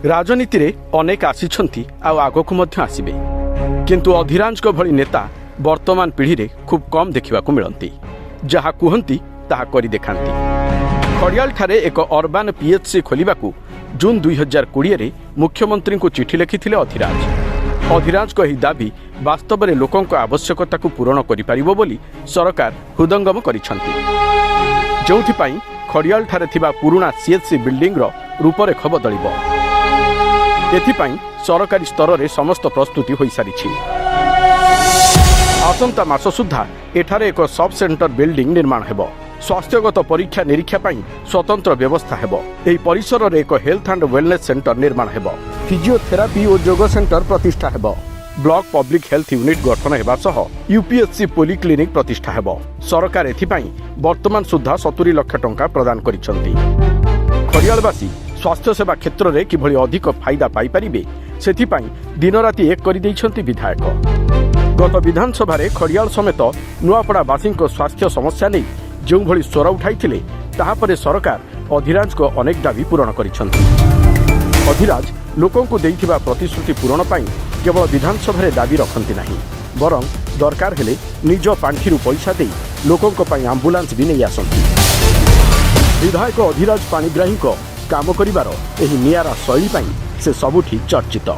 ରାଜନୀତିରେ ଅନେକ ଆସିଛନ୍ତି ଆଉ ଆଗକୁ ମଧ୍ୟ ଆସିବେ, କିନ୍ତୁ ଅଧିରାଜଙ୍କ ଭଳି ନେତା ବର୍ତ୍ତମାନ ପିଢ଼ିରେ ଖୁବ୍ କମ୍ ଦେଖିବାକୁ ମିଳନ୍ତି। ଯାହା କୁହନ୍ତି, ତାହା କରି ଦେଖାନ୍ତି। ଖଡ଼ିଆଳଠାରେ ଏକ ଅର୍ବାନ ପିଏଚ୍ସି ଖୋଲିବାକୁ ଜୁନ୍ 2020ରେ ମୁଖ୍ୟମନ୍ତ୍ରୀଙ୍କୁ ଚିଠି ଲେଖିଥିଲେ ଅଧିରାଜ। ଅଧିରାଜଙ୍କ ଏହି ଦାବି ବାସ୍ତବରେ ଲୋକଙ୍କ ଆବଶ୍ୟକତାକୁ ପୂରଣ କରିପାରିବ ବୋଲି ସରକାର ହୃଦୟଙ୍ଗମ କରିଛନ୍ତି, ଯେଉଁଥିପାଇଁ ଖଡ଼ିଆଳଠାରେ ଥିବା ପୁରୁଣା ସିଏଚ୍ସି ବିଲ୍ଡିଂର ରୂପରେଖ ବଦଳିବ। ଏଥିପାଇଁ ସରକାରୀ ସ୍ତରରେ ସମସ୍ତ ପ୍ରସ୍ତୁତି ହୋଇସାରିଛି। ଆସନ୍ତା ମାସ ସୁଦ୍ଧା ଏଠାରେ ଏକ ସବ୍ ସେଣ୍ଟର ବିଲ୍ଡିଂ ନିର୍ମାଣ ହେବ। ସ୍ୱାସ୍ଥ୍ୟଗତ ପରୀକ୍ଷା ନିରୀକ୍ଷା ପାଇଁ ସ୍ୱତନ୍ତ୍ର ବ୍ୟବସ୍ଥା ହେବ। ଏହି ପରିସରରେ ଏକ ହେଲ୍ଥ ଆଣ୍ଡ ୱେଲନେସ୍ ସେଣ୍ଟର ନିର୍ମାଣ ହେବ। ଫିଜିଓଥେରାପି ଓ ଯୋଗ ସେଣ୍ଟର ପ୍ରତିଷ୍ଠା ହେବ। ବ୍ଲକ ପବ୍ଲିକ ହେଲ୍ଥ ୟୁନିଟ୍ ଗଠନ ହେବା ସହ ୟୁପିଏଚ୍ସି ପୋଲିକ୍ଲିନିକ୍ ପ୍ରତିଷ୍ଠା ହେବ। ସରକାର ଏଥିପାଇଁ ବର୍ତ୍ତମାନ ସୁଦ୍ଧା 70 ଲକ୍ଷ ଟଙ୍କା ପ୍ରଦାନ କରିଛନ୍ତି। ଖଡ଼ିଆଳବାସୀ ସ୍ୱାସ୍ଥ୍ୟସେବା କ୍ଷେତ୍ରରେ କିଭଳି ଅଧିକ ଫାଇଦା ପାଇପାରିବେ, ସେଥିପାଇଁ ଦିନରାତି ଏକ କରିଦେଇଛନ୍ତି ବିଧାୟକ। ଗତ ବିଧାନସଭାରେ ଖଡ଼ିଆଳ ସମେତ ନୂଆପଡ଼ାବାସୀଙ୍କ ସ୍ୱାସ୍ଥ୍ୟ ସମସ୍ୟା ନେଇ ଯେଉଁଭଳି ସ୍ୱର ଉଠାଇଥିଲେ, ତାହାପରେ ସରକାର ଅଧିରାଜଙ୍କ ଅନେକ ଦାବି ପୂରଣ କରିଛନ୍ତି। ଅଧିରାଜ ଲୋକଙ୍କୁ ଦେଇଥିବା ପ୍ରତିଶ୍ରୁତି ପୂରଣ ପାଇଁ କେବଳ ବିଧାନସଭାରେ ଦାବି ରଖନ୍ତି ନାହିଁ, ବରଂ ଦରକାର ହେଲେ ନିଜ ପାଣ୍ଠିରୁ ପଇସା ଦେଇ ଲୋକଙ୍କ ପାଇଁ ଆମ୍ବୁଲାନ୍ସ ବି ନେଇ ଆସନ୍ତି। ବିଧାୟକ ଅଧିରାଜ ପାଣିଗ୍ରାହୀଙ୍କ କାମ କରିବାର ଏହି ନିଆରା ଶୈଳୀ ପାଇଁ ସେ ସବୁଠି ଚର୍ଚ୍ଚିତ।